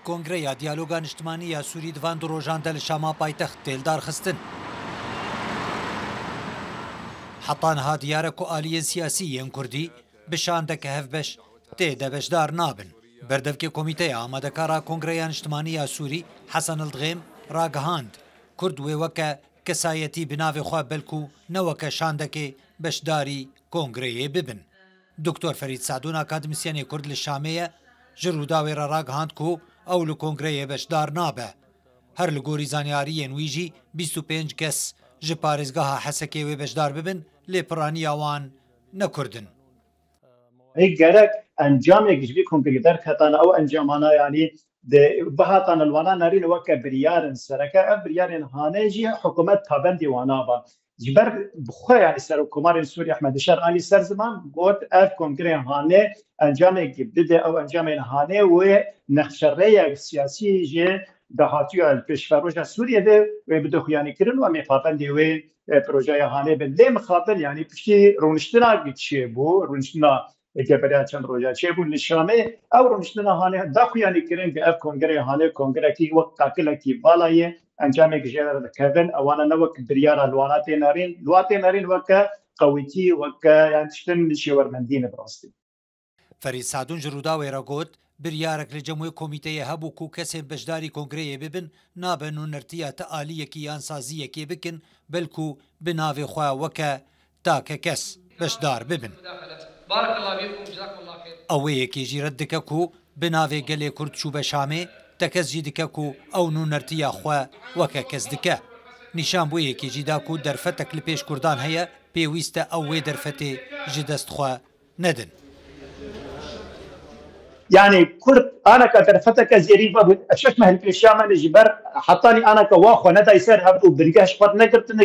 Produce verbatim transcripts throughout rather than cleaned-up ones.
Kongreya Diyaloga Niştimanî ya Sûrî di van du rojan de li Şama paytext tê lidarxistin. Heta niha diyar e ku aliyên siyasî yên Kurdî bi şandeke hevbeş tê de beşdar nabin. Berdevkê Komîteya Amadekar a Kongreya Niştimanî ya Sûrî, Hesen Ildixêm, ragihand, Kurd wê weke kesayetî bi navê xwe, belkû ne weke şandekê, beşdarî kongreyê bibin. Doktor Ferîd Sadûn, akademîsyenê Kurd li Şamê ye, ji Rûdawê re ragihand ku ew li kongreyê beşdar nabe. Her li gorî zanyariyên wî jî bîst û pênc kes ji parêzgeha Hesekê wê beşdar bibin, lê piraniya wan ne Kurd in. Ê gerek encamek ji vî kongreyê derketane, ew encamana, yanî, di, bihatane li wana nerîn weke biryar in sereke. Ev biryarên hanê jî hikûmet pabendî wana ba. Ji ber bi xwe, yanî, Serokkomarên Sûrî Ehmed Şer anî ser ziman, got, ev kongreyên hanê encamek bide, ew encamên hanê wê nexşerêyek siyasî ji dahatiya li pêşveroja Sûriyê de wê bide xuyanîkirin û em ê pabendê wê e, projeya hanê bin. Lê mixabin, yanî piştî rûniştina çêbû, rûniştina Geberiya çend roja çêbû li Şamê, ew rûniştina hanê da xuyanî kirin ku ev kongreyê hanê kongrekî wek qakilekî vala ye, encamek jê re dikevin, ewana ne wek biryara li wana tê nerîn, li wan tê nerîn weke qewîtî, weke, yani, tiştin şêwermendî ne bi rastî. Ferîd Sadûn ji Rûdawê re got, biryarek li cem wê komîteyê hebû ku kesên beşdarî kongreyê bibin, nabe nûnertiya ti aliyekî yan saziyekê bikin, belkû bi navê xwe weke take kes beşdar bibin. Ew wê yekê jî red dike ku bi navê gelê Kurd çûbe Şamê, tekez jî dike ku ew nûnertiya xwe weke kes dike. Nîşan bo yekê jî da ku derfetek li pêş Kurdan heye, pêwîst e ew wê derfetê ji dest xwe nedin. Yani Kurd anaka derfeteke zêrî ve bû. Şeş meh li pêşiya me ji ber hetanî anaka wa xwe nedayî ser hev û birgeh ji xwe negirtine,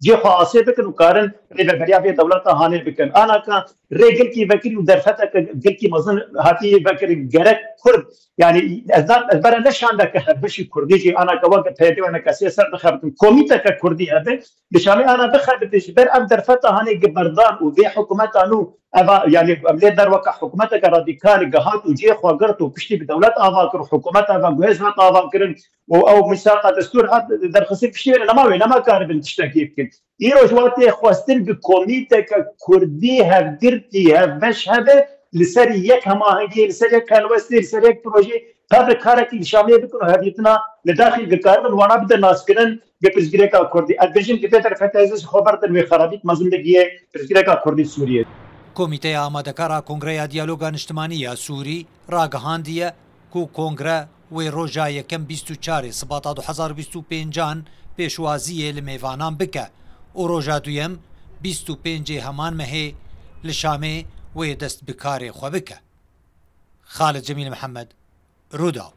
cê xwe asê bikin û karin rêveberiya vê dewleta hanê bikin. Anaka rê gilkî vekirî û derfeteke gilkî mezin hatî vekirin. Gerek Kurd, yani ez, ez bere ne şandeke hevbeşî Kurdî jî anaka weke P D û N K S ser dixebitin. Komîteke Kurdî hebe, Bi Şamê ana bixebite ji ber ev derfeta hanê gi berdan û vê hikûmeta nû eva, yanî em lê der weke hikûmeteke radîkal gihat û cihê xwe girt û piştî bi dewlet ava kir û hikûmeta ve guhêz hat ava kirin û ew mîsaqa destûr hat derxistin, piştî wê nema wê nema karibin tiştekî bikin. Îro ji wan tê xwestin bi komîteke kurdî hevgirtî hevbeş hebe li ser yek hemahengiyê, li ser yek helwestê, li ser yek projeyê, Tevre karekî li Şamê bikin û hevdîtina li daxî dikaribin wana bide naskirin bi pirsgirêka Kurdî. Ez bêjim ki vê derfetê ez ji xwe berdin wê xerabît mezin digiyê pirsgirêka Kurdî Sûriyê. Komîteya Amadekar a Kongreya Diyaloga Niştimanî ya Sûrî ragihandiye ku kongre wê roja yekem bîst û çarê Sibata du hezar û bîst û pêncan pêşwaziyê li mêvanan bike û roja duyem bîst û pêncê heman mehê li Şamê wê dest bi karê xwe bike. Xalid Cemîl Mihemed, Rûdaw.